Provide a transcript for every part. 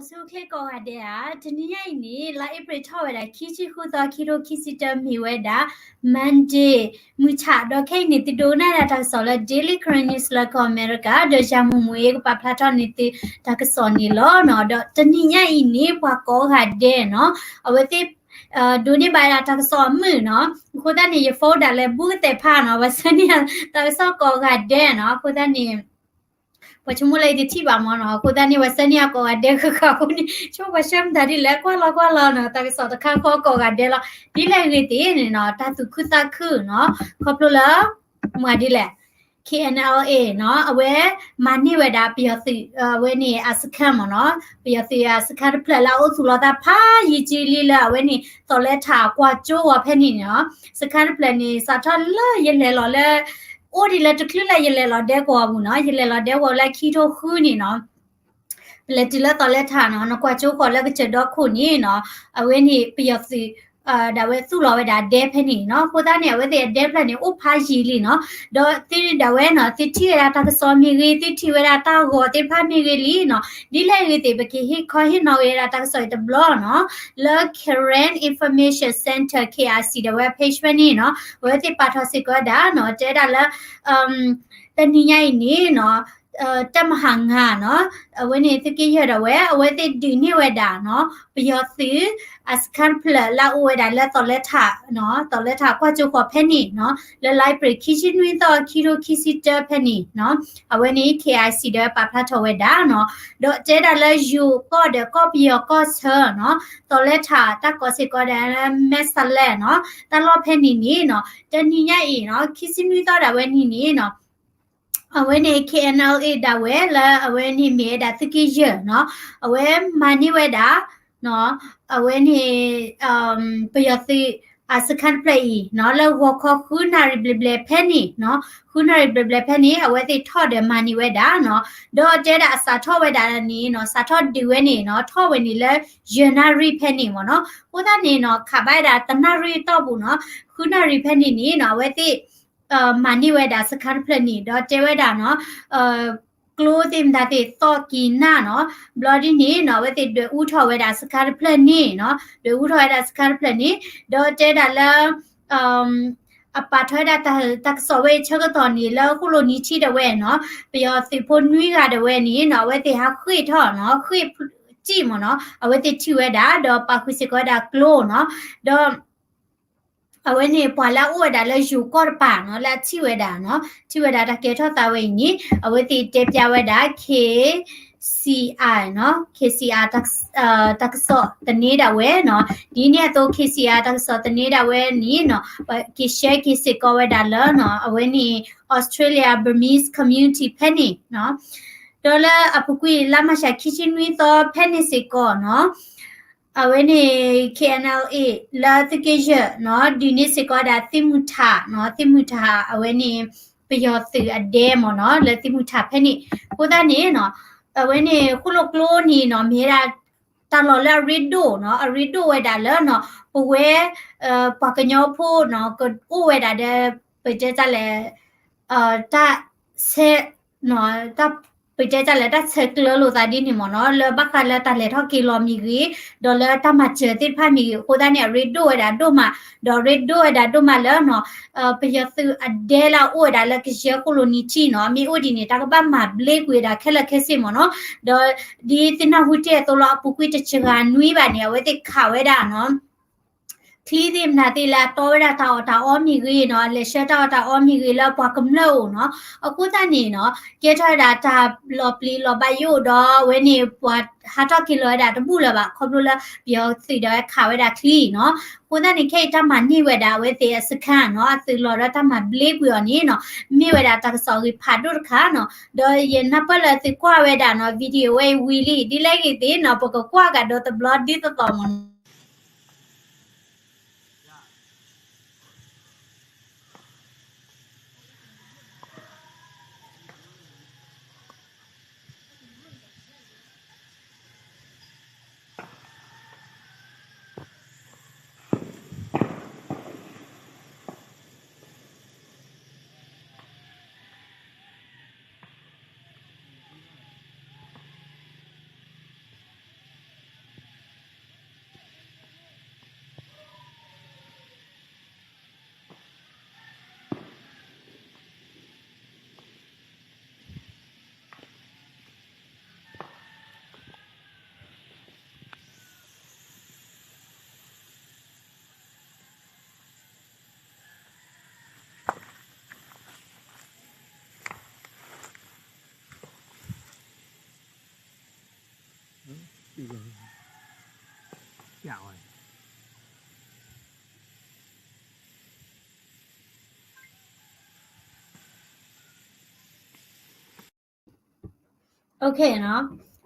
ဆူၣ်ချ့ကိးဂၤဒဲးဧါ, တနံၤညါအံၤန့ၣ် လါအ့ဖြ့ၣ်ထီၣ်ဝဲဒၣ် ခံဆံဃုသီ ခံထိခံဆံတၢ မ့ၢ်ဝဲဒၣ် Monday မုၢ်ဆၣ်, ဒီးခဲအံၤန့ၣ် သုဒိကနၣ်ဒၣ်တၢ်ကစီၣ်လၢ Daily Karen News လၢကီၢ်အမဲရကၤ, ဒီးယၤမူမူအ့ ကပာ်ဖျါထီၣ်န့ၢ်သုတၢ်ကစီၣ်န့ၣ်လီၤနီၤ. ဒီးတနံၤညါအံၤန့ၣ် ပှၤကိးဂၤဒဲးနီၤ, အဝဲသ့ၣ် ဒိးန့ၢ်ဘၣ်ဒၣ်တၢ်ကစီၣ်အမုာ်နီၤ, အဃိသတးန့ၣ် ယ phone ဒၣ်လဲာ်ဘူးကသဲးဖးနီၤ, ပှၤဆှၢန့ၢ်တၢ်ကစီၣ်ကိးဂၤဒဲးနီၤ, အဃိသတးန့ၣ် ပှၤဆိကမိၣ်လၢယတထံၣ်ဘၣ်မ့ၢ်နီၤ, အဃိသတးန့ၣ် ပှၤဆှၢန့ၢ်အကိးဂၤဒဲးဃၣ်ဃၣ်အဃိန့ၣ် ဆိပှၤဆှၢမတၤဒ်လဲၣ် ကွၢ်လီၤကွၢ်လီၤနီၤ, တၢ်ကစီၣ်တခါဃီကိးဂၤဒဲးလီၤ. ဒ်လဲၣ်ဂ့ၤသ့ၣ်န့ၣ်နီၤ, တၢ်သူၣ်ခုသးခုနီၤ, ခီဖျိလၢ မၤဒ်လဲၣ် K N L A နီၤ, အဝဲမၤန့ၢ်ဝဲဒၣ်ပယီၤသုး အဝဲန့ၣ်အစခန်းမ့ၢ်နီၤ, ပယီၤသုးအစခန်းတဖျၢၣ်လၢအအိၣ်သူၣ်လီၤသးဖးယံာ်ကံလံလၢအဝဲန့ၣ် သီၣ်လဲထးကွၢ်ကၠိဂီၤဖဲန့ၣ်နီၤ, စခန်းတဖျၢၣ်န့ၣ် စးထီၣ်လၢယလဲၤလီၤလၢ အိၣ်ဒံးလၢတချုးလၢယလဲၤလီၤဒဲကဝီၤပူၤနီၤ, ယလဲၤလီၤဒဲကဝီၤလၢခံထိဃုန့ၣ်နီၤ ပလဲၤတုၤလၢသီၣ်လဲထးနီၤ, နကွၢ်ကၠိဃီၤလၢကစၢၢ်ဒီခိၣ်န့ၣ်နီၤ, အဝဲန့ၣ်ပယီၤသုး ဒၣ်ဝဲသူၣ်လီၤဝဲဒၣ်ဒဲဖဲန့ၣ်နီၤ, အဃိသတးန့ၣ် အဝဲသ့ၣ်အဒဲဖျၢၣ်န့ၣ် အိၣ်ဖးယံာ်လံနီၤ, ဒီးသုဒၣ်ဝဲနီၤ သုထံၣ်ဝဲဒၣ်တၢ်ကစီၣ်မ့ၢ်ဂ့ၤ, သုထံၣ်ဝဲဒၣ်တၢ်ဂီၤသ့ၣ်တဖၣ်မ့ၢ်ဂ့ၤလံနီၤ, ဒ်လဲၣ်ဂ့ၤသ့ၣ် ပကဟ့ၣ်ခီဟ့ၣ်နီၤဝဲဒၣ်တၢ်ကစီၣ်အံၤတဘျီနီၤ, လၢ Karen Information Center K I C ဒၣ်ဝဲ page ဖဲန့ၣ်နီၤ, အဝဲသ့ၣ်ပာ်ထီၣ်စ့ၢ်ကီးဝဲဒၣ်နီၤ, တဲဒၣ်လၢ တနံၤညါအံၤန့ၣ်နီၤ တပ်မဟာငါးနီၤ, အဝဲန့ၣ်သုးက့ယဲၢ်ဒၣ်ဝဲ အဝဲသ့ၣ်ဒုးန့ၢ်ဝဲဒၣ်နီၤ ပယီၤသုး အစခန်းတဖျၢၣ်လၢအအိၣ်ဝဲဒၣ်လၢသီၣ်လဲထးနီၤ, သီၣ်လဲထးကွၢ်ကၠိဃီၤဖဲန့ၣ်နီၤ, လၢလါအ့ဖြ့ၣ်ခံဆံနွံသီ ခံထိခံဆံတၢဖဲန့ၣ်နီၤ, အဝဲန့ၣ် K I C ဒီးပာ်ဖျါထီၣ်ဝဲဒၣ်နီၤ, ဒီးတဲဒၣ်လၢယိၤကီၢ်ဒီးကီၢ်ပယီၤကီၢ်ဆၢနီၤ, သီၣ်လဲထးတၢ်ကိးစ့ၢ်ကီးဒၣ်လၢ မဲၢ်စလဲၣ်နီၤ, တၢ်လီၢ်ဖဲန့ၣ်န့ၣ်နီၤ, တနံၤညါအံၤနီၤ ခံဆံနွံသီဒၣ်ဝဲန့ၣ်န့ၣ်နီၤ အဝဲန့ၣ် K N L A ဒၣ်ဝဲလၢအဝဲန့ၣ်မ့ၢ်ဝဲဒၣ်သုးက့ယဲၢ်နီၤ, အဝဲမၤန့ၢ်ဝဲဒၣ် အဝဲန့ၣ် ပယီၤသုးအစခန်းတဖျၢၣ်အံၤနီၤ လၢဂီၤခီဃုနၣ်ရံၣ်ဘျဲၣ်ဘျဲၣ်ဖဲန့ၣ်နီၤ, ဃုနၣ်ရံၣ်ဘျဲၣ်ဘျဲၣ်ဖဲန့ၣ် အဝဲသ့ၣ်ထီၣ်ဒီးမၤန့ၢ်ဝဲဒၣ်နီၤ, ဒီးတဲဒၣ်အစးထီၣ်ဝဲဒၣ်န့ၣ်နီၤ စးထီၣ်ဒုးဝဲန့ၣ်နီၤ ထီၣ်ဝဲန့ၣ်လၢ ယဲၢ်နၣ်ရံၣ်ဖဲန့ၣ်မ့ၢ်နီၤ, အဃိသတးန့ၣ်နီၤ ခးဘၣ်ဝဲဒၣ်တနၣ်ရံၣ်အတီၢ်ပူၤနီၤ, ဃုနၣ်ရံၣ်ဖဲန့ၣ်န့ၣ်နီၤ အဝဲသ့ၣ် မၤန့ၢ်ဝဲဒၣ်စခန်းတဖျၢၣ်န့ၣ် ဒီးတဲဝဲဒၣ်နီၤ ကျိသ့ၣ်မတၤသ့ၣ်သီၣ်က့ၤနၢ်နီၤ, ဘျီဒ်န့ၣ်နီၤ အဝဲသ့ၣ်ဒွဲၣ်အူထီၣ်ဝဲဒၣ်စခန်းတဖျၢၣ်န့ၣ်နီၤ, ဒွဲၣ်အူထီၣ်ဝဲဒၣ်စခန်းတဖျၢၣ်န့ၣ်, ဒီးတဲဒၣ်လၢ အပာ်ထီၣ်ဝဲဒၣ်တၢ်ကစီၣ်ဝဲအံၤဆၢကတီၢ်န့ၣ် လၢဃိၣ်လိာ်နံၤထံတဝဲနီၤ, ပယီၤသုးဖိနွံဂၤတဝဲန့ၣ်နီၤ အဝဲသ့ၣ်ဟးဃ့ၢ်ထီၣ်နီၤ, ဃ့ၢ်စံၣ်မ့ၢ်နီၤ, အဝဲသ့ၣ်ထံၣ်ဝဲဒၣ် ဒီးပာ်ဃုာ်စ့ၢ်ကီးဝဲဒၣ်ကျိနီၤ, ဒီး အဝဲန့ၣ်ပှၤလၢအအိၣ်ဝဲဒၣ်လၢယိၤကီၢ်တပၤနီၤ လၢအထံၣ်ဝဲဒၣ်နီၤ, ထံၣ်ဝဲဒၣ်တၢ်ကဲထီၣ်သးဝဲအံၤန့ၣ် အဝဲသ့ၣ်တဲပျးဝဲဒၣ် K C I နီၤ, K C I တၢ်ကစီၣ်သန့ဒၣ်ဝဲနီၤ, ဒ်န့ၣ်အသိး K C I တၢ်ကစီၣ်သန့ဒၣ်ဝဲန့ၣ်နီၤ က့ၤရှဲက့ၤစ့ၢ်ကီးဝဲဒၣ်လၢနီၤ အဝဲန့ၣ် Australia Burmese Community ဖဲန့ၣ်နီၤ, ဒီးလၢအပူၤကွံာ်လါမၢ်ၡးခံဆံနွံသီဖဲန့ၣ်စ့ၢ်ကီးနီၤ အဝဲန့ၣ် K N L A လၢသုးက့ယဲၢ်နီၤ ဒုးန့ၢ်စ့ၢ်ကီးဝဲဒၣ်သ့ၣ်မုၢ်ထးနီၤ, သ့ၣ်မုၢ်ထး အဝဲန့ၣ် ပယီၤသုးအဒဲမ့ၢ်နီၤ လၢသ့ၣ်မုၢ်ထးဖဲန့ၣ်, အဃိသတးန့ၣ်နီၤ အဝဲန့ၣ် ဃိၣ်လိာ်ကျိန့ၣ်နီၤ မ့ၢ်ဝဲဒၣ် တၢ်လီၢ်လၢအရ့ဒိၣ်နီၤ, အရ့ဒိၣ်ဝဲဒၣ်လၢနီၤ ပဝဲ ပှၤကညီဖိနီၤ ကအိၣ်ဝဲဒၣ်ဒီး ပတဲတၢ်လဲၣ် တၢ်ဆဲး တၢ် ပတဲတၢ်လဲၣ် တၢ်ဆဲးကျၢလိာ်သးဒ်န့ၣ်မ့ၢ်နီၤ, လၢဘၣ်ဃးလၢတၢ်လဲၤထီၣ်က့ၤလီၤမ့ၢ်ဂ့ၤ, ဒီးလၢတၢ်မၤစၢၤသ့ၣ်တဖၣ်မ့ၢ်ဂ့ၤ, အဃိသတးန့ၣ် အရ့ဒိၣ်ဝဲဒၣ်ဒိၣ်မး, ဒီးရ့ဒိၣ်ဝဲဒၣ်ဒိၣ်မးလၢနီၤ ပယီၤသုးအဒဲလၢအအိၣ်ဝဲဒၣ်လၢကယဲၢ်ဃိၣ်လိာ်နံၤထံနီၤ, မ့ၢ်အိၣ်ဒ်န့ၣ် တၢ်ကဘၣ်မၤဘျ့ကွံာ်ဝဲဒၣ်ခဲလၢာ်ခဲဆ့မ့ၢ်နီၤ, ဒီးဒ်သ့ၣ်နၢ်ဟူတ့ၢ်အသိးလီၤ အပူၤကွံာ်တစှၤနွံဘၣ်န့ၣ် အဝဲသ့ၣ်ခးဝဲဒၣ်နီၤ ချံသ့ၣ်မနုၤသ့ၣ်လၢအတီဝဲဒၣ်တၢ်အီၣ်တၢ်အီမ့ၢ်ဂ့ၤနီၤ, အလဲၤဆှၢတၢ်အီၣ်တၢ်အီမ့ၢ်ဂ့ၤလၢပှၤကမျၢၢ်အအိၣ်နီၤ, အဃိသတးန့ၣ်နီၤ ကဲထီၣ်ဝဲဒၣ်တၢ်လီၤပျံၤလီၤဘၣ်ယိၣ်ဒီး အဝဲန့ၣ်ပှၤဟးထီၣ်က့ၤလီၤဝဲဒၣ်တဘူၣ်လၢၤဘၣ် ခီဖျိလၢပယီၤသုးဒၣ်ဝဲခးဝဲဒၣ်ချံနီၤ, အဃိသတးန့ၣ် ခဲအံၤတၢ်မၤန့ၢ်ဝဲဒၣ်အဝဲသ့ၣ်အစခန်းနီၤ အသုးလီၤဒီးတၢ်မၤဘျ့ကွံာ်အီၤန့ၣ်နီၤ မ့ၢ်ဝဲဒၣ်တၢ်ကစီၣ်ဂ့ၤဖးဒိၣ်တခါနီၤ, ဒီးယနၢ်ပၢၢ်လၢသုကွၢ်ဝဲဒၣ်နီၤ video ဝဲအံၤဝံၤလံ ဒ်လဲၣ်ဂ့ၤသ့ၣ်နီၤ ပကကွၢ်ကဒီးတဘျီဒ်သိးသိးမ့ၢ်နီၤ.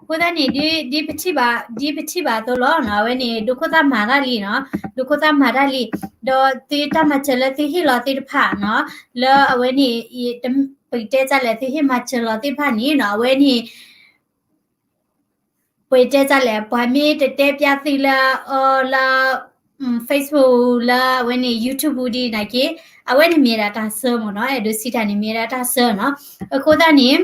အဃိသတးန့ၣ် ဒ်ပထံၣ်ဘၣ်အသိးလီၤနီၤ, အဝဲန့ၣ် ဒိခိၣ်သၣ်မၤတၢ်လံနီၤ, ဒိခိၣ်သၣ်မၤတၢ်လံ, ဒီးသုတၢ်မၤစၢၤလၢသုဟ့ၣ်လီၤသ့ၣ်တဖၣ်နီၤ, လၢအဝဲန့ၣ် ပကတဲတၢ်လဲၣ် သုဟ့ၣ်မၤစၢၤလီၤသ့ၣ်တဖၣ်န့ၣ်နီၤ, အဝဲန့ၣ် ပတဲတၢ်လဲၣ် ပှၤမ့ၢ်တတဲပျးသုလၢအီၤလၢ Facebook လၢအဝဲန့ၣ် YouTube ဒ်န့ၣ်က့ အဝဲန့ၣ်မ့ၢ်ဒၣ်တၢ်ဆၢမ့ၢ်နီၤ, အဲၣ်ဒိးစံးတၢ်န့ၣ် မ့ၢ်ဒၣ်တၢ်ဆၢနီၤ. အဃိသတးန့ၣ်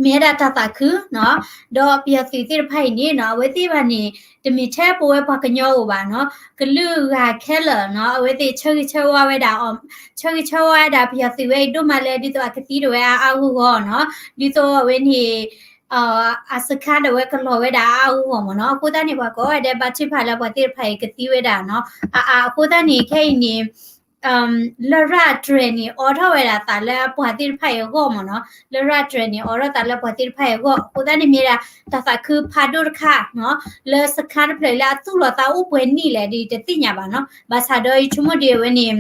မ့ၢ်ဝဲဒၣ်တၢ်သးခုနီၤ, ဒီးပယီၤသုးသ့ၣ်တဖၣ်အံၤန့ၣ်နီၤ, အဝဲသ့ၣ်တဖၣ်န့ၣ် တမ့ၢ်ထဲပဝဲပှၤကညီဧိၤဘၣ်နီၤ, ကလုာ်ဂၤခဲလၢာ်နီၤ, အဝဲသ့ၣ်ဆၢဂ့ၤဆၢဝါဝဲဒၣ်အီၤ, ဆၢဂ့ၤဆၢဝါဝဲဒၣ်ပယီၤသုးဝဲအံၤဒိၣ်မးလၢ ဒ်သိးအကသံတဝဲအါအါဂီၢ်ဂီၢ်နီၤ, ဒ်သိးအဝဲန့ၣ် အစခါဒၣ်ဝဲကလီၤဝဲဒၣ်အါအါဂီၢ်ဂီၢ်မ့ၢ်နီၤ. အဃိသတးန့ၣ် ပှၤကိးဂၤဒဲးဘၣ်ထုကဖၣ်လၢပှၤသ့ၣ်တဖၣ်အံၤကသံဝဲဒၣ်နီၤ, အါအါ အဃိသတးန့ၣ် ခဲအံၤန့ၣ် လရာ်တြဲၤန့ၣ် အိးထီၣ်ဝဲဒၣ်သးလၢပှၤသ့ၣ်တဖၣ်အံၤအဂီၢ်မ့ၢ်နီၤ, လရာ်တြဲၤန့ၣ် အိးထီၣ်သးလၢပှၤသ့ၣ်တဖၣ်အံၤအဂီၢ်, အဃိသတးန့ၣ်မ့ၢ်ဒၣ်တၢ်သးခုဖးဒိၣ်တခါနီၤ, လၢစခါတဖျၢၣ်လၢအသူၣ်လီၤသးအိၣ်ပှဲၤနံၣ်လဲၣ်ဒီးတသ့ၣ်ညါဘၣ်နီၤ, ဘၣ်ဆၣ်ဒီးယဆိကမိၣ်ဒ်အဝဲန့ၣ်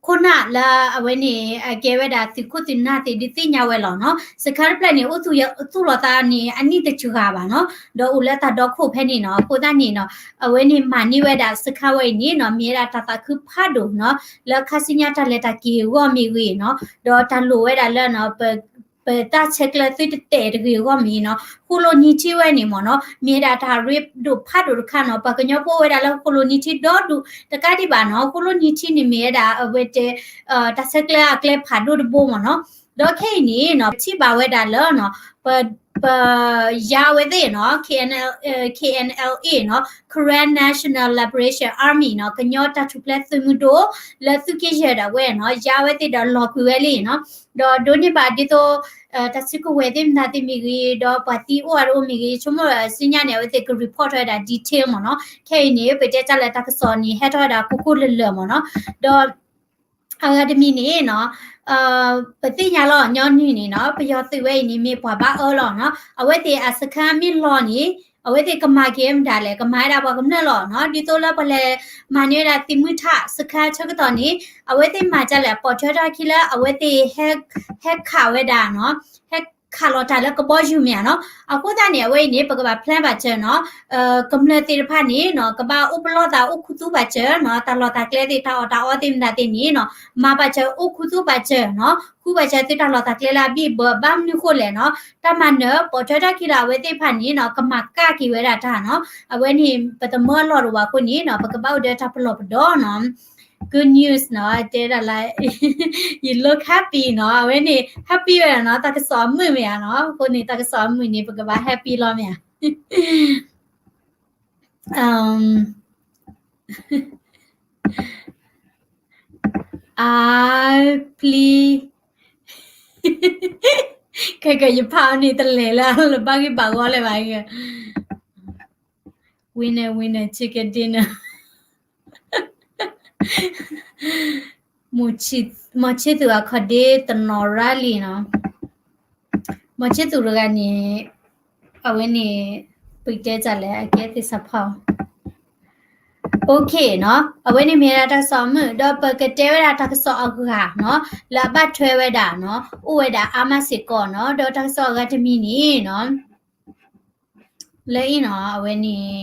ခိၣ်နၢ်လၢအဝဲန့ၣ် အကဲဝဲဒၣ်သုးခိၣ်သုးနၢ်သ့ၣ်ဒုးသ့ၣ်ညါဝဲလီၤနီၤ, စခါတဖျၢၣ်န့ၣ် အိၣ်သူၣ်လီၤသးန့ၣ် အနံၣ်တစှၤဘၣ်နီၤ, ဒီးအိၣ်လၢတၢ်ဒီခိၣ်ဖဲန့ၣ်နီၤ, အဃိသတးန့ၣ်နီၤ, အဝဲန့ၣ်မၤန့ၢ်ဝဲဒၣ်စခါဝဲအံၤန့ၣ်နီၤ, မ့ၢ်ဝဲဒၣ်တၢ်သးခုဖးဒိၣ်နီၤ, လၢခါဆူညါတၢ်လဲၤတၢ်က့ၤအဂီၢ်မ့ၢ်ဂ့ၤနီၤ, ဒီးတၢ်လိၣ်ဝဲဒၣ်လၢနီၤ, ပတၢ်ဆဲးကျၢသုတတဲာ်တဂ့ၤအဂီၢ်မ့ၢ်နီၤ, ဃိၣ်လိနံၤထံဝဲန့ၣ်မ့ၢ်နီၤ, မ့ၢ်ဝဲဒၣ်တၢ်ရ့ဒိၣ်ဖးဒိၣ်တခါနီၤ, ပှၤကညီဖိအိၣ်ဝဲဒၣ်လၢဃိၣ်လိနံၤထံဒီဒူၣ်တကးဒံးဘၣ်နီၤ, ဃိၣ်လိနံၤထံန့ၣ်မ့ၢ်ဝဲဒၣ်အဝဲတဲ တၢ်ဆဲးကျၢအကျဲဖးဒိၣ်တဘိမ့ၢ်နီၤ, ဒီးခဲအံၤန့ၣ်နီၤ, ပထံၣ်ဘၣ်ဝဲဒၣ်လၢနီၤ, ပ ပယါဝဲသ့ၣ်နီၤ, K N L, K N L A နီၤ, Karen National Liberation Army နီၤ, ကညီတၢ်ထူၣ်ဖျဲးသုးမုၢ်ဒိၣ် လၢသုးက့ယဲၢ်ဒၣ်ဝဲနီၤ, ယါဝဲသ့ၣ်ဒီးလီၤကွံာ်ဝဲလံနီၤ, ဒီးဒိးန့ၢ်ဘၣ်ဒ်သိး တၢ်စုကဝဲၤသ့ၣ်မတၤသ့ၣ်မ့ၢ်ဂ့ၤ, ဒီးပှၤသံအိၣ်အါတအိၣ်မ့ၢ်ဂ့ၤ, ဆိကမိၣ်ဆူညါန့ၣ် အဝဲသ့ၣ်က report ထီၣ်ဝဲဒၣ် detail မ့ၢ်နီၤ, ခဲအံၤန့ၣ် ပတဲတၢ်လၢတၢ်ကစီၣ်န့ၣ် ဟဲထီၣ်ဝဲဒၣ်ကိၢ်ကိၢ်လၢာ်လၢာ်မ့ၢ်နီၤ, ဒီး အဂၤတမံၤန့ၣ်နီၤ, ပသ့ၣ်ညါလီၤညီနုၢ်န့ၣ်နီၤ, ပယီၤသုးဝဲအံၤန့ၣ် မ့ၢ်ပှၤဘၣ်အၢလီၤနီၤ, အဝဲသ့ၣ်အစခါမ့ၢ်လီၤန့ၣ် အဝဲသ့ၣ်ကမၤက့ၤမတၤလဲၣ်, ကမၤဝဲဒၣ်ပှၤကမျၢၢ်လီၤနီၤ, ဒ်သိးလၢပှၤလဲၤမၤန့ၢ်ဝဲဒၣ်သံမုၢ်ထၣ်စခါဆၢကတီၢ်န့ၣ်, အဝဲသ့ၣ်မၤဒ်လဲၣ်, ပိာ်ထွဲထီၣ်ခံလၢအဝဲသ့ၣ် ဟဲခးဝဲဒၣ်နီၤ, ဟဲခးလီၤတၢ်လၢကဘီယူၤမ့ၢ်ဧါနီၤ, အဃိသတးန့ၣ် အဝဲအံၤန့ၣ် ပကဘၣ် plan ဘၣ်စၢၤနီၤ, ကမျၢၢ်သ့ၣ်တဖၣ်န့ၣ်နီၤ, ကဘၣ်အိၣ်ပလီၢ်သးအိၣ်ခူသူၣ်ဘၣ်စၢၤနီၤ, တၢ်လီၢ်တၢ်ကျဲသ့ၣ် တၢ်အီၣ်တၢ်အီသ့ၣ်မတၤသ့ၣ်န့ၣ်နီၤ, မၤဘၣ်စၢၤအိၣ်ခူသူၣ်ဘၣ်စၢၤနီၤ, ဃုဘၣ်စၢၤသုတၢ်လီၢ်တၢ်ကျဲလၢအဘံၣ်ဘၢ ဘၣ်မနုၤဃိလဲၣ်နီၤ, တၢ်မၤနၢၤ ပိာ်ထွဲထီၣ်ခံလၢအဝဲသ့ၣ်တဖၣ်န့ၣ်နီၤ, ကမၤကၣ်က့ၤဝဲဒၣ်တၢ်နီၤ, အဝဲန့ၣ် ပတမၢလီၤတဝၤအဃိန့ၣ်နီၤ, ပကဘၣ်အိၣ်ဒီးတၢ်ပလီၢ်ပဒီနီၤ Good news နီၤ, တဲဒၣ်လၢ you look happy နီၤ, အဝဲန့ၣ် happy ဝဲဒၣ်နီၤ, တၢ်ကစီၣ်အမုာ်မ့ၢ်ဧါနီၤ, အဃိန့ၣ် တၢ်ကစီၣ်အမုာ်န့ၣ် ပကဘၣ် happy လီၤမ့ၢ်ဧါ. အ please ခဲကယဖးအီၤန့ၣ် တလဲၤလၢလၢဘၣ်ဂ့ၢ်ဘၣ်ဂီၢ်လၢၤဘၣ်, winner winner chicken dinner မီၤဆ့သူးအခီၣ်ဒ့တနီၤရၣ်လံနီၤ, မီၤဆ့သူးတဂၤန့ၣ် အဝဲန့ၣ် ပကတဲတၢ်လဲၣ် အကဲသ့ၣ်စးဖီ OK နီၤ, အဝဲန့ၣ်မ့ၢ်ဒၣ်တၢ်ကစီၣ်အမုာ် ဒီးပကတဲဝဲဒၣ်တၢ်ကစီၣ်အဂၤနီၤ, လၢအဘၣ်ထွဲဝဲဒၣ်နီၤ, အိၣ်ဝဲဒၣ်အါမးစ့ၢ်ကီးနီၤ, ဒီးတၢ်ကစီၣ်အဂၤတမံၤန့ၣ်နီၤ လၢအံၤနီၤ အဝဲန့ၣ်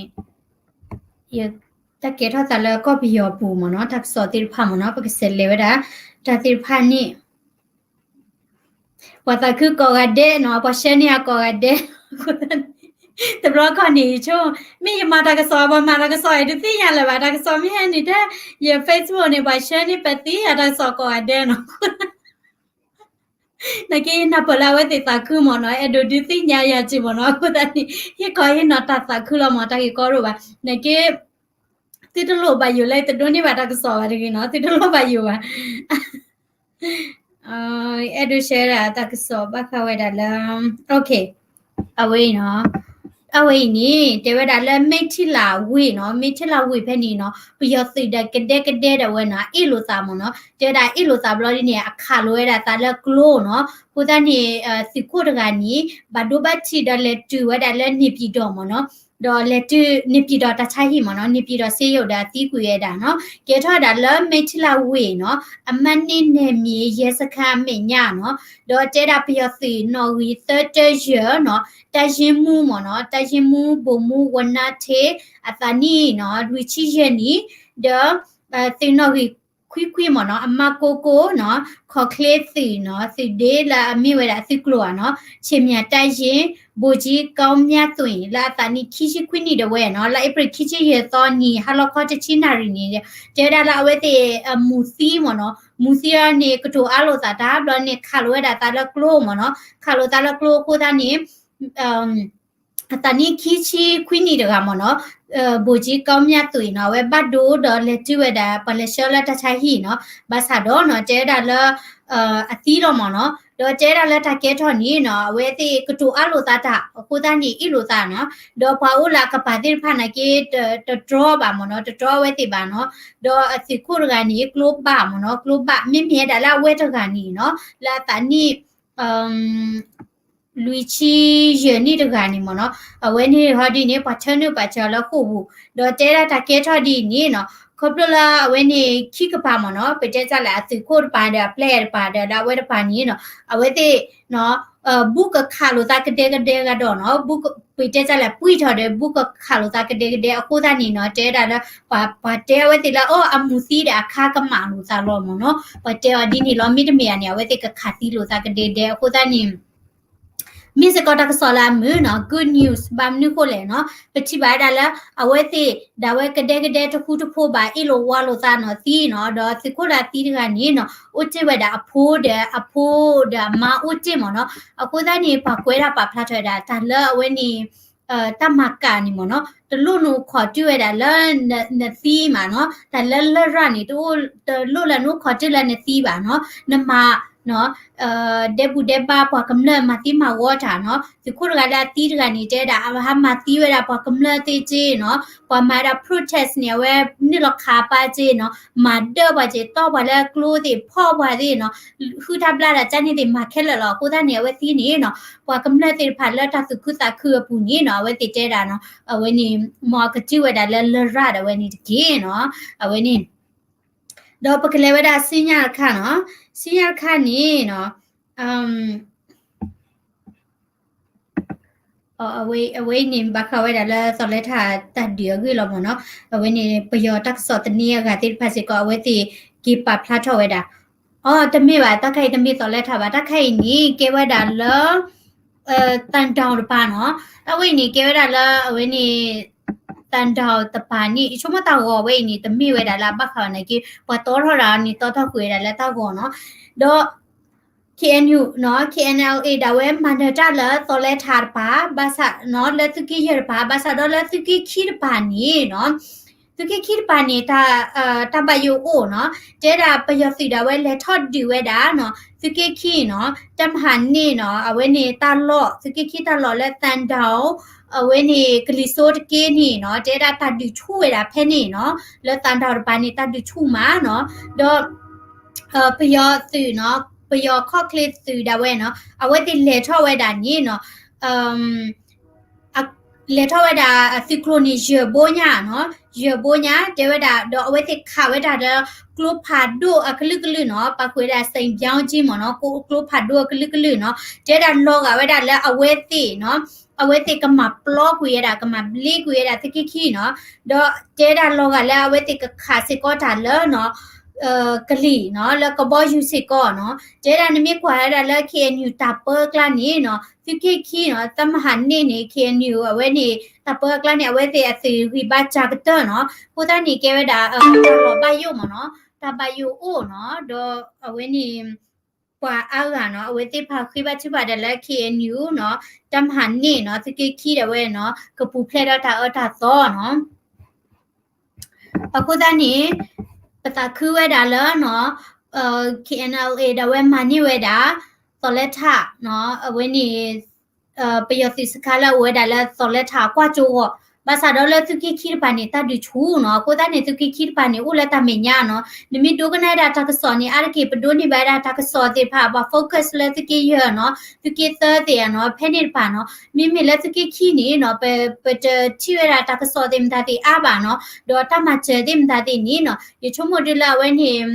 ယတၢ်ကဲထီၣ်သးလၢကီၢ်ပယီၤပူၤမ့ၢ်နီၤ, တၢ်ကစီၣ်သ့ၣ်တဖၣ်မ့ၢ်နီၤ, ပကစးလဲၤဝဲဒၣ် တၢ်သ့ၣ်တဖၣ်န့ၣ် ပှၤသးခုကိးဂၤဒဲးနီၤ, ပှၤဆှၢန့ၢ်အကိးဂၤဒဲး, တဘျီခီန့ၣ် ယဆိကမိၣ် မ့ၢ်ယမၤတၢ်ကစီၣ် ပှၤမၤတၢ်ကစီၣ်အံၤတသ့ၣ်ညါလၢၤဘၣ်, တၢ်ကစီၣ်မ့ၢ်ဟဲနုာ်ထဲ ယ Facebook န့ၣ် ပှၤဆှၢန့ၢ်ပသံအတၢ်ကစီၣ်ကိးဂၤဒဲးနီၤ နာ်က့ နၢ်ပၢၢ်လၢအဝဲသ့ၣ်သးခုမ့ၢ်နီၤ, အဲၣ်ဒိးဒုးသ့ၣ်ညါယၤစ့ၢ်မ့ၢ်နီၤ, အဃိသတးန့ၣ် ဟ့ၣ်ခီဟ့ၣ်နီၤတၢ်သးခုလီၤမ့ၢ် တၢ်ဂ့ၢ်ကီဒိၣ်ဘၣ်, နာ်က့ သုတလိၣ်ဘၣ်ယိၣ်လၢတဒိးန့ၢ်ဘၣ်တၢ်ကစီၣ်ဘၣ်တဂ့ၤနီၤ, သုတလိၣ်ဘၣ်ယိၣ်ဘၣ် အဲၣ်ဒိး share ဒၣ်တၢ်ကစီၣ်ဘၣ်ဃးဝဲဒၣ်လၢ OK အဝဲအံၤနီၤ, အဝဲအံၤန့ၣ် တဲဝဲဒၣ်လၢမ့ၢ်ထံလၢဝ့ၢ်နီၤ, မ့ၢ်ထံလၢဝ့ၢ်ဖဲန့ၣ်နီၤ, ပယီၤသုးဒီးကဒဲကဒဲဒၣ်ဝဲနီၤ, အ့ၣ်လိာ်သးမ့ၢ်နီၤ, တဲဝဲဒၣ်အ့ၣ်လိာ်သးဘျီဒ်န့ၣ် အခးလိာ်ဝဲဒၣ်သးလၢကျိနီၤ, အဃိသတးန့ၣ် သုးခိၣ်တဂၤန့ၣ် ဘၣ်ဒိဘၣ်ထံးဒီးလဲၤတုၤဝဲဒၣ်လၢန့ၣ်ပၠံၣ်တီၣ်မ့ၢ်နီၤ ဒီးလဲၤတုၤန့ၣ်ပံၤဒီးတၢ်ဆါဟံၣ်မ့ၢ်နီၤ, န့ၣ်ပံၤဒီးစ့ယိၤဒီးအသံကွံာ်ဝဲဒၣ်နီၤ, ကဲထီၣ်ဝဲဒၣ်လၢ မဲထီလာဝ့ၢ်နီၤ, အမှတ်နှစ်နယ်မြေရဲစခန်းအမဲာ်ညါနီၤ, ဒီးတဲဒၣ်ပယီၤသုးနီၣ်ဂံၢ်သၢတၢယဲၢ်နီၤ, တပ်ရင်းမှူးမ့ၢ်နီၤ, တပ်ရင်းမှူး ဗိုလ်မှူး ဝဏ္ဏထေး အသးနံၣ်နီၤ လွံၢ်ဆံယဲၢ်နံၣ်, ဒီး သုးနီၣ်ဂံၢ်ခွံခွံမ့ၢ်နီၤ, အမှတ်ကိုးကိုးနီၤ, ခီၣ်ချ့သုးနီၤ, သုးဒ့လၢအမ့ၢ်ဝဲဒၣ်အသုးကျိၤဧါနီၤ, ခြေမြန်တပ်ရင်း ဗိုလ်ကြီးကောင်းမြတ်သွင် လၢအသးနံၣ်ခံဆံခွံနံၣ်ဒၣ်ဝဲနီၤ, လၢအ့ဖြ့ၣ်ခံဆံယဲၢ်သီနံၤ ဟါလီၤခီတဆံနၣ်ရံၣ်န့ၣ်, တဲဝဲဒၣ်လၢအဝဲသ့ၣ် မူၤသံမ့ၢ်နီၤ, မူၤသံအီၤန့ၣ် ကတိၤအါလိာ်သးတၢ် ဘျီန့ၣ် ခးလိာ်ဝဲဒၣ်သးလၢကျိမ့ၢ်နီၤ, ခးလိာ်သးလၢကျိအဃိသတးန့ၣ် အသးနံၣ်ခံဆံခွံနံၣ်တဂၤမ့ၢ်နီၤ, ဗိုလ်ကြီးကောင်းမြတ်သွင်နီၤ, အဝဲဘၣ်ဒိဒီးလဲၤတုၤဝဲဒၣ် ပှၤလဲၤဆှၢလၢတၢ်ဆါဟံၣ်နီၤ, ဘၣ်ဆၣ်ဒီးနီၤ တဲဝဲဒၣ်လၢ အသံလီၤမ့ၢ်နီၤ, ဒီးတဲဝဲဒၣ်လၢတၢ်ကဲထီၣ်န့ၣ်နီၤ အဝဲသ့ၣ်ကတိၤအါလိာ်သးတၢ် အဃိသတးန့ၣ် အ့ၣ်လိာ်သးနီၤ, ဒီးပှၤအိၣ်လၢအကပၤသ့ၣ်တဖၣ်နာ်က့ တတြီဘၣ်မ့ၢ်နီၤ, တတြီအဝဲသ့ၣ်ဘၣ်နီၤ, ဒီးအသုးခိၣ်တဂၤန့ၣ် ကျိဘၣ်မ့ၢ်နီၤ, ကျိဘၣ် မ့မ့ၢ်ဝဲဒၣ်လၢအဝဲတဂၤန့ၣ်နီၤ, လၢအသးနံၣ် လွံၢ်ဆံယဲၢ်နံၣ်တဂၤန့ၣ်မ့ၢ်နီၤ, အဝဲန့ၣ်ဟီဒ်န့ၣ် ပှၤထၢနုာ်ပာ်စၢၤလၢဃိာ်ပူၤ, ဒီးတဲဒၣ်တၢ်ကဲထီၣ်ဒ်အံၤန့ၣ်နီၤ, ခီဖျိလၢအဝဲန့ၣ်ခံကပၤမ့ၢ်နီၤ, ပတဲတၢ်လၢအသုးခိၣ်တပၤဒီးအပျဲၢ်တပၤဒီးလၢအဝဲတပၤန့ၣ်နီၤ, အဝဲသ့ၣ် ဘူးကခးလိာ်သးကဒဲကဒဲဂၤဒီးနီၤ, ဘူးက ပတဲတၢ်လၢ ပှံၢ်ထီၣ်ဒီး ဘူးကခးလိာ်သးကဒဲကဒဲအဃိသတးန့ၣ်နီၤ, တဲဒၣ်လၢ ပှၤတဲအဝဲသ့ၣ်လၢ အိၣ် အမူၤသံဒီးအခါကမၣ်လိာ်သးလီၤမ့ၢ်နီၤ, ပှၤတဲအီၤဒ်န့ၣ်လီၤ, မ့တမ့ၢ်ဧါန့ၣ် အဝဲသ့ၣ်ကခးသံလိာ်သးကဒဲကဒဲအဃိသတးန့ၣ် မ့ၢ်စ့ၢ်ကီးတၢ်ကစီၣ်လၢအမုာ်နီၤ, good news ဘၣ်မနုၤဃိလဲၣ်နီၤ, ပထံၣ်ဘၣ်ဝဲဒၣ်လၢ အဝဲသ့ၣ်ဒၣ်ဝဲကဒဲကဒဲတဃူတဖိးဘၣ် အ့ၣ်လိာ်ဝါလိာ်သးနီၤသံနီၤ, ဒီးသုးခိၣ်လၢအသံတဂၤန့ၣ်နီၤ အိၣ်တ့ၢ်ဝဲဒၣ်အဖိဒီးအဖိဒီးအမါအိၣ်တ့ၢ်မ့ၢ်နီၤ, အဃိသတးန့ၣ် ပှၤကွဲးဒၣ်ပာ်ဖျါထီၣ်ဝဲဒၣ် တၢ်လၢအဝဲန့ၣ် တၢ်မၤကၣ်န့ၣ်မ့ၢ်နီၤ, တလိၣ်နအိၣ်ခိးတုၤဝဲဒၣ်လၢနသံမ့ၢ်နီၤ, တၢ်လၢလရာ်န့ၣ် တအိၣ်တလိၣ်လၢနအိၣ်ခိးတုၤလၢနသံဘၣ်နီၤ, နမၤ ဒဲဘူၣ်ဒဲဘါပှၤကမျၢၢ်မၤသံမၤဝီတၢ်နီၤ, သုးခိၣ်တဂၤလၢအသံတဂၤန့ၣ် တဲဒၣ်အဝဲဟးမၤသံဝဲဒၣ်ပှၤကမျၢၢ်သ့ၣ်က့နီၤ, ပှၤမၤဝဲဒၣ် protest န့ၣ် အဝဲနုာ်လီၤခးပာ်က့နီၤ, မၤဒၢပှၤက့ တီၢ်ပှၤလၢကျိသ့ၣ် ဖီၣ်ပှၤသ့ၣ်နီၤ, ဟုၣ်တၢ်ဘျၣ်တၢ်ကန့ၣ်သ့ၣ် မၤခဲလၢာ်လီၤ, အဃိသတးန့ၣ် အဝဲသံန့ၣ်နီၤ, ပှၤကမျၢၢ်သ့ၣ်တဖၣ်လၢတၢ်သူၣ်ခုသးခုအပူၤန့ၣ်နီၤ, အဝဲသ့ၣ်တဲဒၣ်နီၤ, အဝဲန့ၣ် မ်အကတုၤဝဲဒၣ်လၢလရာ်ဒၣ်ဝဲန့ၣ်တက့ၢ်နီၤ, အဝဲန့ၣ် ဒီးပကလဲၤဝဲဒၣ်ဆူညါတခါနီၤ, ဆူညါတခါန့ၣ်နီၤ, အဝဲအံၤန့ၣ် ဘၣ်ဃးဝဲဒၣ်လၢသီလဲထၣ်တၢ်ဒုးအဂ့ၢ်လီၤမ့ၢ်နီၤ, အဝဲန့ၣ် ပယီၤတၢ်ကစီၣ်သန့အဂၤသ့ၣ်တဖၣ်စ့ၢ်ကီး အဝဲသ့ၣ်က့ၤပာ်ဖျါထီၣ်ဝဲဒၣ်, အိ တမ့ၢ်ဘၣ်, တၢ်ခါအံၤတမ့ၢ်သီလဲထၣ်ဘၣ်, တၢ်ခါအံၤန့ၣ် ကဲဝဲဒၣ်လၢ သၣ်ဒၢတပၤနီၤ, အဝဲအံၤန့ၣ် ကဲဝဲဒၣ်လၢ အဝဲန့ၣ် သၣ်ဒၢတပၤန့ၣ် ယဆိကမိၣ်တၢ်ဂီၤဝဲအံၤန့ၣ် တမ့ၢ်ဝဲဒၣ်လၢအဘၣ်ဃးဝဲနာ်က့ ပှၤတီထီၣ်တၢ်န့ၣ် တီထီၣ်ကွံာ်ဝဲဒၣ်လၢတၢ်ဂီၤနီၤ, ဒီး KNU နီၤ, KNLA ဒၣ်ဝဲမၤနၢၤတၢ်လၢသီလဲထၣ်တပၤ ဘၣ်ဆၣ်နီၤ လၢသုးက့ယဲၢ်တပၤ ဘၣ်ဆၣ်ဒီးလၢသုးက့ခံတပၤန့ၣ်နီၤ, သုးက့ခံတပၤန့ၣ် တၢ် တၢ်ဘၣ်ယိၣ်အိၣ်နီၤ, တဲဒၣ်ပယီၤသုးဒၣ်ဝဲလဲၤထီၣ်ဒုးဝဲဒၣ်နီၤ သုးက့ခံနီၤ တၢ်မၤန့ၢ်နီၤ အဝဲန့ၣ်တၢ်လီၢ် သုးက့ခံတၢ်လီၢ်လၢသၣ်ဒၢ အဝဲန့ၣ်ကလံၤစိးတက့ၢ်န့ၣ်နီၤ တဲဒၣ်တၢ်ဒုးဆူၣ်ဝဲဒၣ်ဖဲန့ၣ်နီၤ လၢသၣ်ဒၢတပၤန့ၣ် တၢ်ဒုးဆူၣ်မးနီၤ, ဒီး ပယီၤသုးနီၤ ပယီၤခီၣ်ချ့သုးဒၣ်ဝဲနီၤ အဝဲသ့ၣ်လဲၤထီၣ်ဝဲဒၣ်န့ၣ်နီၤ လဲၤထီၣ်ဝဲဒၣ်သုးကျိၤန့ၣ် ယဲၢ်ဘိညါနီၤ ယဲၢ်ဘိညါ တဲဝဲဒၣ် ဒီးအဝဲသ့ၣ်ခးဝဲဒၣ်လၢကျိဖးဒိၣ်အကလုာ်ကလုာ်နီၤ ပာ်ဃုာ်ဝဲဒၣ် စံၣ်ဘျီကၠံမ့ၢ်နီၤ ကျိဖးဒိၣ်အကလုာ်ကလုာ်နီၤ တဲဒၣ်လီၤဂာ်ဝဲဒၣ်လၢအဝဲသ့ၣ်နီၤ အဝဲသ့ၣ်ကမၤပျီကွံာ်ဝဲဒၣ် ကမၤဘျ့ကွံာ်ဝဲဒၣ်သုးက့ခံနီၤ ဒီးတဲဒၣ်လီၤဂာ်လၢအဝဲသ့ၣ်ကခးစ့ၢ်ကီးတၢ်လၢနီၤ ကလံၤနီၤ လၢကဘီယူၤစ့ၢ်ကီးနီၤ တဲဒၣ်နမ့ၢ်ကွၢ်ဝဲဒၣ်လၢ KNU တၢ်ပၢအကျါန့ၣ်နီၤ သုးက့ခံနီၤ တၢ်မၤဟးန့ၢ်န့ၣ် KNU အဝဲန့ၣ် တၢ်ပၢအကျါန့ၣ် အဝဲသ့ၣ်အသုးဂံၢ်ဘါစှၤကတၢၢ်နီၤ အဃိသတးန့ၣ် ကဲဝဲဒၣ် တၢ်လီၤဘၣ်ယိၣ်မ့ၢ်နီၤ တၢ်ဘၣ်ယိၣ်အိၣ်နီၤ ဒီးအဝဲန့ၣ် ပှၤအါဂၤနီၤ အဝဲသ့ၣ်တဖၣ်ဃ့ဘါထုကဖၣ်ဒၣ်လၢ KNU နီၤ တၢ်မၤဟးန့ၢ်နီၤ သုးက့ခံဒၣ်ဝဲနီၤ ကပူၤဖျဲးဒီးတၢ်အၢတၢ်သီနီၤ အဃိသတးန့ၣ် ပသးခုဝဲဒၣ်လၢနီၤ KNLA ဒၣ်ဝဲမၤန့ၢ်ဝဲဒၣ် သီလဲထးနီၤ အဝဲန့ၣ် ပယီၤသုးစခါလၢအအိၣ်ဝဲဒၣ်လၢသီလဲထးကွၢ်ကၠိဂီၢ် ဘၣ်ဆၣ်ဒီးလၢသုးက့ခံတပၤန့ၣ် တၢ်ဒုးဆူၣ်နီၤ, အဃိသတးန့ၣ် သုးက့ခံတပၤန့ၣ် အိၣ်လၢတၢ်မဲာ်ညါနီၤ, နမ့ၢ်ဒိကနၣ်ဝဲဒၣ်တၢ်ကစီၣ်န့ၣ် အါတက့ၢ်ပဒိးန့ၢ်ဘၣ်ဝဲဒၣ်တၢ်ကစီၣ်သ့ၣ်တဖၣ် ပှၤဖီကၢၣ်လၢသုးက့ယဲၢ်နီၤ, သုးက့သၢသ့ၣ်ဧါနီၤ, ဖဲန့ၣ်တပၤနီၤ, မ့မ့ၢ်လၢသုးက့ခံန့ၣ်နီၤ, ပ ပတထံၣ်ဝဲဒၣ်တၢ်ကစီၣ်သ့ၣ်မတၤသ့ၣ်အါဘၣ်နီၤ, ဒီးတၢ်မၤစၢၤသ့ၣ်မတၤသ့ၣ်န့ၣ်နီၤ, ယဆိကမိၣ်ဒ်လၢအဝဲန့ၣ်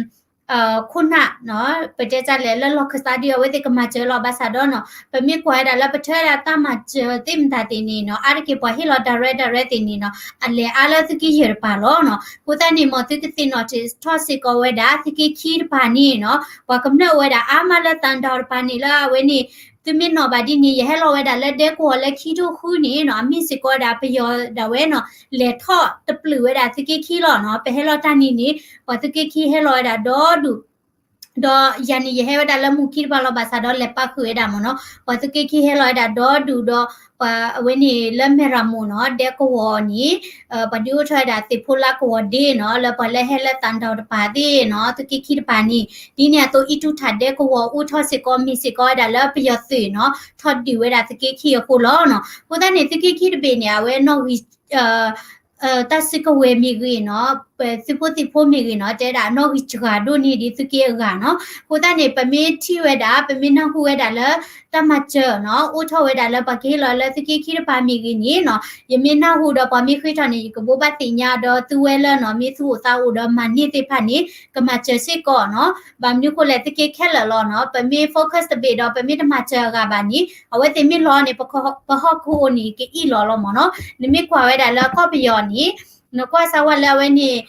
ခိၣ်နၢ်နီၤ, ပတဲတၢ်လဲၣ်လၢလီၢ်ခၢၣ်သးဒ်အဝဲသ့ၣ်ကမၤစၢၤလီၤ, ဘၣ်ဆၣ်ဒီးနီၤ, ပမ့ၢ်ကွၢ်ဝဲဒၣ်လၢပထၢဝဲဒၣ်တၢ်မၤစၢၤသ့ၣ်မတၤသ့ၣ်န့ၣ်နီၤ, အါတက့ၢ်ပှၤဟ့ၣ်လီၤ direct direct သ့ၣ်န့ၣ်နီၤ, အလဲၤအါလၢသုးက့ယဲၢ်တပၤလီၤနီၤ, အဃိသတးန့ၣ် မ်သုကသ့ၣ်နီၣ်ထီၣ်စ့ၢ်ကီးဝဲဒၣ် သုးက့ခံတပၤန့ၣ်နီၤ, ပှၤကမျၢၢ်အိၣ်ဝဲဒၣ်အါမးလၢသၣ်တံၣ်တပၤန့ၣ် လၢအဝဲန့ၣ် သုမ့ၢ်နီၣ်ဘၣ်ဒ်န့ၣ် ယဟဲလီၤဝဲဒၣ်လၢဒဲကဝီၤလၢခံထိဃုန့ၣ်နီၤ, အမ့ၢ်စ့ၢ်ကီးဝဲဒၣ်ပယီၤဒၣ်ဝဲနီၤ, လဲၤထီၣ်တပျုာ်ဝဲဒၣ်သုးက့ခံလီၤနီၤ, ပဟဲလီၤတၢ်န့ၣ်န့ၣ် ပှၤသုးက့ခံဟဲလီၤဝဲဒၣ်ဒီဒူၣ် ဒီးယၤန့ၣ် ယဟဲဝဲဒၣ်လၢမူခံတပၤလီၤ, ဘၣ်ဆၣ်ဒီးလဲၤပာ်ဃုာ်ဝဲဒၣ်မ့ၢ်နီၤ, ပှၤသုးက့ခံဟဲလီၤဝဲဒၣ်ဒီဒူၣ်ဒီး ပှၤအဝဲန့ၣ်လၢမဲၢ်ရမိၣ်နီၤ, ဒဲကဝီၤန့ၣ် ပှၤဒုးအိၣ်ထီၣ်ဝဲဒၣ်သ့ၣ်ဖိလါကဝီၤဒ့နီၤ, လၢပှၤလၢဟဲလၢသၣ်တံၣ်တပၤသ့ၣ်နီၤ, သုးက့ခံတပၤန့ၣ် ဒ်န့ၣ်အသိး အံၣ်တူၢ်ထၣ်ဒဲကဝီၤအိၣ်ထီၣ်စ့ၢ်ကီး မ့ၢ်စ့ၢ်ကီးဝဲဒၣ်လၢပယီၤသုးနီၤ, ထီၣ်ဒုးဝဲဒၣ်သုးက့ခံအဃိလီၤနီၤ, အဃိသတးန့ၣ် သုးက့ခံတဘ့ၣ်န့ၣ် အဝဲနီၣ်ဂံၢ် တၢ်စုကဝဲၤမ့ၢ်ဂ့ၤနီၤ, ပသုးဖိသံၣ်ဖိမ့ၢ်ဂ့ၤနီၤ, တဲဒၣ်နီၣ်ဂံၢ်စှၤဒိၣ်န့ၢ်ဒံးသုးက့အဂၤနီၤ, အဃိသတးန့ၣ် ပမ့ၢ်ထံၣ်ဝဲဒၣ် ပမ့ၢ်နၢ်ဟူဝဲဒၣ်လၢ တၢ်မၤစၢၤနီၤ, အိၣ်ထီၣ်ဝဲဒၣ်လၢပှၤကဟ့ၣ်လီၤလၢသုးက့ခံတပၤမ့ၢ်ဂ့ၤန့ၣ်နီၤ, ယမ့ၢ်နၢ်ဟူဒီးပှၤမ့ၢ်ဃ့ထီၣ်န့ၣ် ယကဘိးဘၣ်သ့ၣ်ညါဒီးသုဝဲလၢနီၤ, မ့ၢ်သူၣ်အိၣ်သးအိၣ်ဒီးမၤန့ၢ်သ့ၣ်တဖၣ်န့ၣ် ကမၤစၢၤစ့ၢ်ကီးနီၤ, ဘၣ်မနုၤဃိလဲၣ် သုးက့ခဲလၢာ်လီၤနီၤ, ပမ့ၢ် focus တဘ့ၣ်ဒီး ပမ့ၢ်တမၤစၢၤအဂၤဘၣ်န့ၣ် အဝဲသ့ၣ်မ့ၢ်လီၤန့ၣ် ပဟီၣ်ခိၣ်အိၣ်န့ၣ် ကအံၣ်လီၤလီၤမ့ၢ်နီၤ, နမ့ၢ်ကွၢ်ဝဲဒၣ်လၢကီၢ်ပယီၤန့ၣ် နကွၢ်စၢ်ဝဲလၢအဝဲန့ၣ်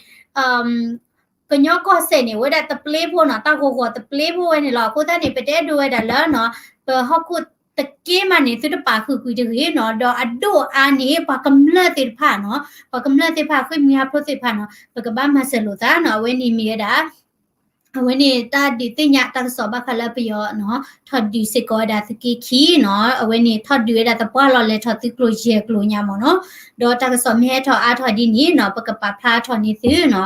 ကညီကီၢ်စဲၣ်န့ၣ် အိၣ်ဝဲဒၣ်တပျ့ၤဖိနီၤ, တၢ်ဂီၤဂီၤတပျ့ၤဖိဝဲန့ၣ်လီၤ, အဃိသတးန့ၣ် ပတအဲၣ်ဒိးဝဲဒၣ်လၢနီၤ, ပဟီၣ်ခိၣ်တက့ၢ်မးန့ၣ် သုတပာ်ဃုာ်ကွံာ်တဂ့ၤနီၤ, ဒီးအဒိၣ်အါန့ၣ် ပှၤကမျၢၢ်သ့ၣ်တဖၣ်နီၤ, ပှၤကမျၢၢ်သ့ၣ်တဖၣ် ဃ့ၢ်မှံဟးဖျိးသ့ၣ်တဖၣ်နီၤ, ပကဘၣ်မၤစၢၤလိာ်သးနီၤ, အဝဲန့ၣ်မ့ၢ်ဝဲဒၣ် အဝဲန့ၣ်တၢ်ဒုးသ့ၣ်ညါတၢ်ကစီၣ်ဘၣ်ဃးလၢပယီၤနီၤ, ထီၣ်ဒုးစ့ၢ်ကီးဝဲဒၣ်သုးက့ခံနီၤ, အဝဲန့ၣ်ထီၣ်ဒုးဝဲဒၣ်သပှၢ်လီၤလဲၤထီၣ်သုးကျိၤယဲၢ်ကျိၤညါမ့ၢ်နီၤ, ဒီးတၢ်ကစီၣ်မ့ၢ်ဟဲထီၣ်အါထီၣ်ဒ်န့ၣ်နီၤ, ပကပာ်ဖျါထီၣ်န့ၢ်သုနီၤ,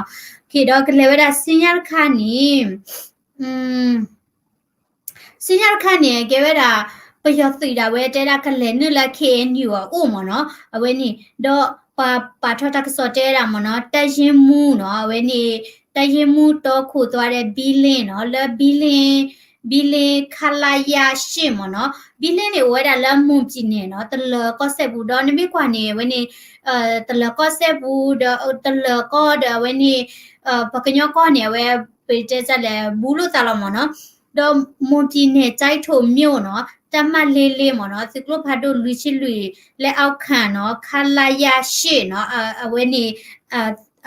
ကဒီးကလဲၤဝဲဒၣ်ဆူညါတခါန့ၣ် ဆူညါတခါန့ၣ် ကဲဝဲဒၣ် ပယီၤသုးဒၣ်ဝဲတဲဒၣ်ကလဲၤနုာ်လၢ KNU အအိၣ်မ့ၢ်နီၤ, အဝဲန့ၣ် ဒီးပှၤပာ်ထီၣ်တၢ်ကစီၣ်တဲဝဲဒၣ်မ့ၢ်နီၤ, တပ်ရင်းမှူးနီၤ, အဝဲန့ၣ် တပ်ရင်းမှူးတီခိၣ်သွါဒီး ဘံလ့နီၤ, လၢ ဘံလ့ ဘံလ့ ခလရ ရှစ် မ့ၢ်နီၤ, ဘံလ့န့ၣ် အိၣ်ဝဲဒၣ်လၢ မွန်ပြည်နယ် နီၤ, တလၢၤကီၢ်စဲၣ်ပူၤ, ဒီးနမ့ၢ်ကွၢ်န့ၣ် အဝဲန့ၣ် တလၢၤကီၢ်စဲၣ်ပူၤ ဒီးတလၢၤကီၢ်ဒီးအဝဲန့ၣ် ပှၤကညီကီၢ်န့ၣ် အဝဲ ပတဲတၢ်လဲၣ် ဘူးလိာ်သးလီၤမ့ၢ်နီၤ, ဒီး မွန်ပြည်နယ် ကျိုက်ထိုမြို့ နီၤ, တပ်မ လေးလေး မ့ၢ်နီၤ, သုးကျိဖးဒိၣ်လွံၢ်ဆံလွံၢ် လက်အောက်ခံ နီၤ, ခလရ ရှစ် နီၤ, အဝဲန့ၣ်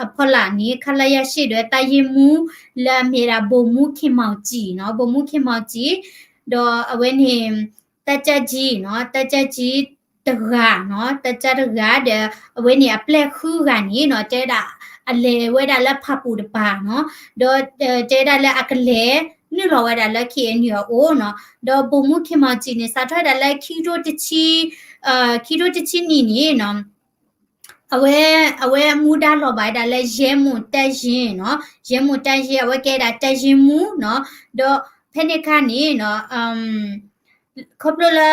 အဖီလာ်န့ၣ် ခလရ ရှစ် ဒီး တပ်ရင်းမှူး လၢအမ့ၢ်ဒၣ် ဗိုလ်မှူး ခင်မောင်ကြည် နီၤ, ဗိုလ်မှူး ခင်မောင်ကြည် ဒီးအဝဲန့ၣ် တပ်ကြပ်ကြီး နီၤ, တပ်ကြပ်ကြီး တဂၤနီၤ, တပ်ကြပ် တဂၤဒီး အဝဲန့ၣ်အပျဲၢ်ဃုဂၤန့ၣ်နီၤ, တဲဒၣ် အလဲၤဝဲဒၣ်လၢဖၣ်ပူၤတပၤနီၤ, ဒီးတဲဒၣ်လၢအကလဲၤနုာ်လီၤဝဲဒၣ်လၢ KNU အအိၣ်နီၤ, ဒီး ဗိုလ်မှူး ခင်မောင်ကြည် န့ၣ် စးထီၣ်ဝဲဒၣ်လၢ ခံထိတဆံ ခံထိတဆံနံၣ်န့ၣ်နီၤ အဝဲ အဝဲမူဒါလီၤဘၣ်ဝဲဒၣ်လၢ ရဲမှုန့် တပ်ရင်း နီၤ, ရဲမှုန့် တပ်ရင်း အဝဲကဲဒၣ် တပ်ရင်းမှူး နီၤ, ဒီးဖဲန့ၣ်အခါန့ၣ်နီၤ ခီဖျိလၢ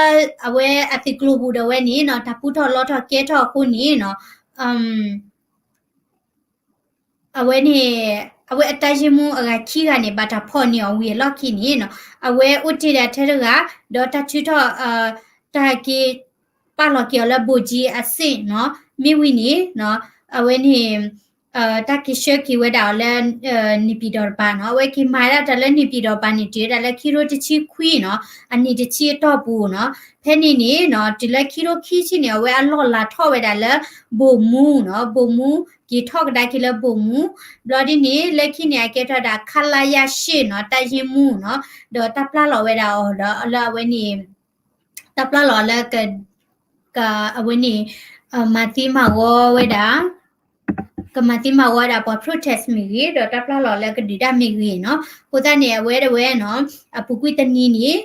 အဝဲအသုးကျိၤပူၤဒီးဝဲန့ၣ်နီၤ တၢ်ပူထီၣ်လီထီၣ်ကဲထီၣ်အဃိန့ၣ်နီၤ အဝဲန့ၣ် အဝဲအ တပ်ရင်းမှူး အဂၤခံဂၤန့ၣ် ဘၣ်တၢ်ဖီၣ်န့ၢ်အီၤဝံၤအလီၢ်ခံန့ၣ်နီၤ အဝဲအိၣ်တ့ၢ်ဒၣ်ထဲတဂၤ ဒီးတၢ်ထုးထီၣ် တၢ်က့ၤပာ်လီၤက့ၤအီၤလၢ ဗိုလ်ကြီးအဆင့် နီၤ, မ့ၢ်ဝံၤန့ၣ် အဝဲန့ၣ် တၢ်က့ၤဆှၢက့ၤဝဲဒၣ်အီၤလၢ နေပြည်တော် တပၤနီၤ, အဝဲက့ၤမၤဒၣ်တၢ်လၢ နေပြည်တော် တပၤန့ၣ် တုၤဝဲဒၣ်လၢခံထိတဆံခွံနီၤ, အနံၣ်တဆံအတီၢ်ပူၤနီၤ, ဖဲန့ၣ်န့ၣ်နီၤ တုၤလၢခံထိခံဆံန့ၣ် အဝဲအလီၢ်လၤထီၣ်ဝဲဒၣ်လၢ ဗိုလ်မှူး နီၤ, ဗိုလ်မှူး က့ၤထီၣ်ကဒါက့ၤလၢ ဗိုလ်မှူး, ဘျီဒ်န့ၣ် လၢခံန့ၣ် အကဲထီၣ်ဒၣ် ခလရ ရှစ် နီၤ, တပ်ရင်းမှူး နီၤ, ဒီးတၢ်ပျၢ်လီၤဝဲဒၣ်အီၤဒီးလၢအဝဲန့ၣ် တၢ်ပျၢ်လီၤလၢ အဝဲန့ၣ် မၤသံမၤဝီဝဲဒၣ် ကမၤသံမၤဝီဝဲဒၣ်ပှၤ protest မ့ၢ်ဂ့ၤ ဒီးတၢ်ပျၢ်လီၤလၢကဒုးတၢ်မ့ၢ်ဂ့ၤနီၤ, အဃိသတးန့ၣ် အဝဲဒၣ်ဝဲနီၤ အပူၤကွံာ်တနံၤန့ၣ်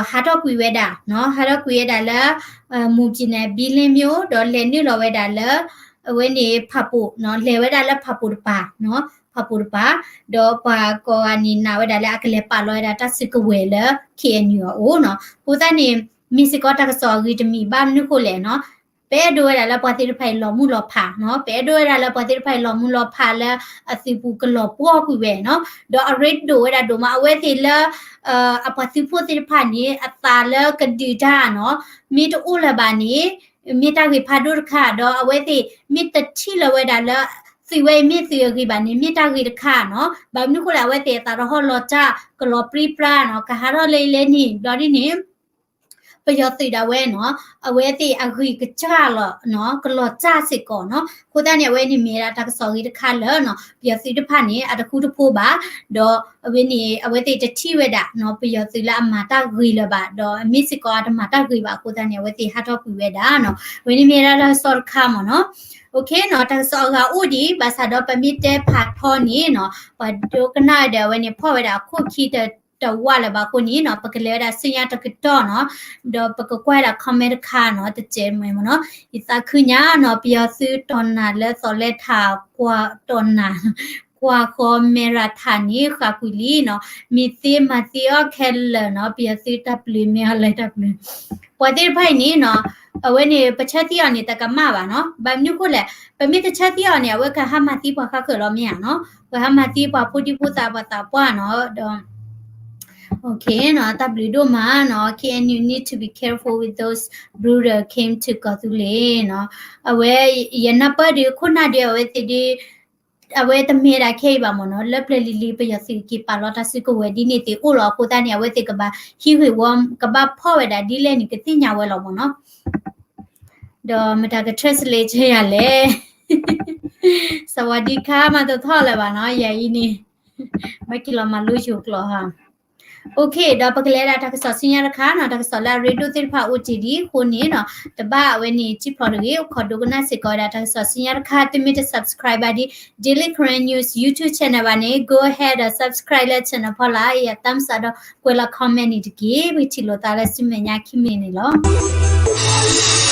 ဟးထီၣ်ကွံာ်ဝဲဒၣ်နီၤ, ဟးထီၣ်ကွံာ်ဝဲဒၣ်လၢ မွန်ပြည်နယ် ဘံလ့မြို့ ဒီးလဲၤနုာ်လီၤဝဲဒၣ်လၢ အဝဲန့ၣ်ဖၣ်ပူၤနီၤ, လဲၤဝဲဒၣ်လၢဖၣ်ပူၤတပၤနီၤ, ဖၣ်ပူၤတပၤ, ဒီးပှၤကိးဂၤန့ၣ်နာ်ဝဲဒၣ်လၢအကလဲၤပာ်လီၤဝဲဒၣ်တၢ်စုကဝဲၤလၢ KNU အအိၣ်နီၤ, အဃိသတးန့ၣ် မ့ၢ်စ့ၢ်ကီးတၢ်ကစီၣ်အဂ့ၤတမံၤဘၣ်မနုၤဃိလဲၣ်နီၤ ပအဲၣ်ဒိးဝဲဒၣ်လၢပှၤသ့ၣ်တဖၣ်အံၤလီၤမုၢ်လီၤဖးနီၤ, ပအဲၣ်ဒိးဝဲဒၣ်လၢပှၤသ့ၣ်တဖၣ်အံၤလီၤမုၢ်လီၤဖးလၢအသုးပူၤကလီၤပှီၢ်ကွံာ်ဝဲနီၤ, ဒီးအရ့ဒိၣ်ဝဲဒၣ်ဒိၣ်မး အဝဲသ့ၣ်လၢ အပှၤသုးဖိသ့ၣ်တဖၣ်န့ၣ် အသးလၢကဒုးတၢ်နီၤ, မ့ၢ်တအိၣ်လၢၤဘၣ်န့ၣ် မ့ၢ်တၢ်ဂ့ၤဖးဒိၣ်တခါ, ဒီးအဝဲသ့ၣ်မ့ၢ်တထံၣ်လၢၤဝဲဒၣ်လၢ သုးဝဲအံၤမ့ၢ်သုးအဂ့ၤဘၣ်န့ၣ် မ့ၢ်တၢ်ဂ့ၤတခါနီၤ, ဘၣ်မနုၤဃိလဲၣ် အဝဲသ့ၣ်အသးတဟီၣ်လီၤတၢ် ကလီၤပြံပြါနီၤ, ကဟးထီၣ်လၢအံၤလဲၣ်န့ၣ် ဘျီဒ်န့ၣ် ပယီၤသုးဒၣ်ဝဲနီၤ, အဝဲသ့ၣ်အဂံၢ်ကစၢ်လီၤနီၤ, ကလီၤစၢ်စ့ၢ်ကီးနီၤ, အဃိသတးန့ၣ် အဝဲန့ၣ်မ့ၢ်ဒၣ်တၢ်ကစီၣ်ဂ့ၤတခါလၢနီၤ, ပယီၤသုးတဖၣ်န့ၣ် အတဃူတဖိးဘၣ်, ဒီးအဝဲန့ၣ် အဝဲသ့ၣ်တထံၣ်ဝဲဒၣ်နီၤ, ပယီၤသုးလၢအမၤတၢ်ဂ့ၤလၢၤဘၣ်, ဒီးအမ့ၢ်စ့ၢ်ကီးအတမၤတၢ်ဂ့ၤဘၣ်အဃိသတးန့ၣ် အဝဲသ့ၣ်ဟးထီၣ်ကွံာ်ဝဲဒၣ်နီၤ, အဝဲန့ၣ်မ့ၢ်ဒၣ်တၢ်ကစီၣ်တခါမ့ၢ်နီၤ, OK နီၤ, တၢ်ကစီၣ်အဂၤအိၣ်ဒံး ဘၣ်ဆၣ်ဒီးပမ့ၢ်တဲဖးထီန့ၣ်နီၤ, ပှၤဒိကနၣ်ဒီးအဝဲန့ၣ်ဖီၣ်ဝဲဒၣ်အခိၣ်ခံတ တဝးလၢၤဘၣ်အဃိန့ၣ်နီၤ, ပကလဲၤဝဲဒၣ်ဆူညါတကတီၢ်နီၤ, ဒီးပကကွၢ်ဝဲဒၣ် comment တခါနီၤ, တစဲးမ့ၢ်မ့ၢ်နီၤ, ယသးခုညါနီၤ, ပယီၤသုးတီၢ်နၢ်လၢသီၣ်လဲထး ကွၢ်တီၢ်နၢ် ကွၢ်ဃီမဲရးထးန့ၣ် ဃာ်ကွံာ်လံနီၤ, မ့ၢ်သ့မၤသ့အီၣ်ခဲလၢာ်နီၤ, ပယီၤသုးတၢ်ပျုၤမ့ၢ်အီၤလၢတၢ်ပျုၤ ပှၤသ့ၣ်တဖၣ်အံၤန့ၣ်နီၤ, အဝဲန့ၣ် ပဆၢသံအီၤန့ၣ် တကမၣ်ဘၣ်နီၤ, ဘၣ်မနုၤဃိလဲၣ်, ပမ့ၢ်တဆၢသံအီၤန့ၣ် အဝဲကဟးမၤသံပှၤဃါဃၢၤလီၤမ့ၢ်ဧါနီၤ, ပှၤဟးမၤသံပှၤဖိဒံဖိသၣ်ပှၤသးပှၢ်နီၤ, ဒီး OK နီၤ, တၢ်ဘျုးဒိၣ်မးနီၤ, K N U need to be careful with those brutal came to ကီၢ်သူလ့ၤနီၤ, အဝဲ ယနၢ်ပၢၢ်ဒုး ခိၣ်နၢ်ဒုး အဝဲသ့ၣ်ဒုး အဝဲတမ့ၢ်ဒၣ်ခဲအံၤဘၣ်မ့ၢ်နီၤ, လၢပျၢၤလံၤလံၤ ပယီၤသုးက့ၤပာ်လီၤတၢ်စုကဝဲၤဒ်န့ၣ်သ့ၣ်အိၣ်လီၤအဃိသတးန့ၣ် အဝဲသ့ၣ်ကဘၣ်ဟံးဂ့ၢ်ဝီ ကဘၣ်ဖီၣ်ဝဲဒၣ်ဒ်လဲၣ်န့ၣ် ကသ့ၣ်ညါဝဲလီၤမ့ၢ်နီၤ, ဒီးမတၤက translate ယၤလဲၣ် စဝၤဒံခါ မၤတထီၣ်လၢၤဘၣ်နီၤ, ယၤအံၤန့ၣ် ဘၣ်က့ၤလီၤမၤလိယိၤကျိာ်ဟါ OK ဒီးပကလဲၤဒၣ်တၢ်ကစီၣ်ဆူညါတခါနီၤ, တၢ်ကစီၣ်လၢအရ့ဒိၣ်သ့ၣ်တဖၣ်အိၣ်တ့ၢ်ဒံးအဃိန့ၣ်နီၤ, တဘၣ်အဝဲန့ၣ် ထံဖျိးတဂ့ၤ, အိၣ်ခိးဒိကနၣ်စ့ၢ်ကီးဝဲဒၣ်တၢ်ကစီၣ်ဆူညါတခါ, သုမ့ၢ်တ subscribe ဘၣ်ဒ် Daily Karen News YouTube channel ဘၣ်န့ၣ် go ahead subscribe လၢ channel ဖီလာ်, ယ thumbs up ဒီးကွဲးလီၤ comment န့ၣ်တက့ၢ်, ပကထံၣ်လိာ်သးလၢဆူမဲာ်ညါခံမံးနံးန့ၣ်လီၤ.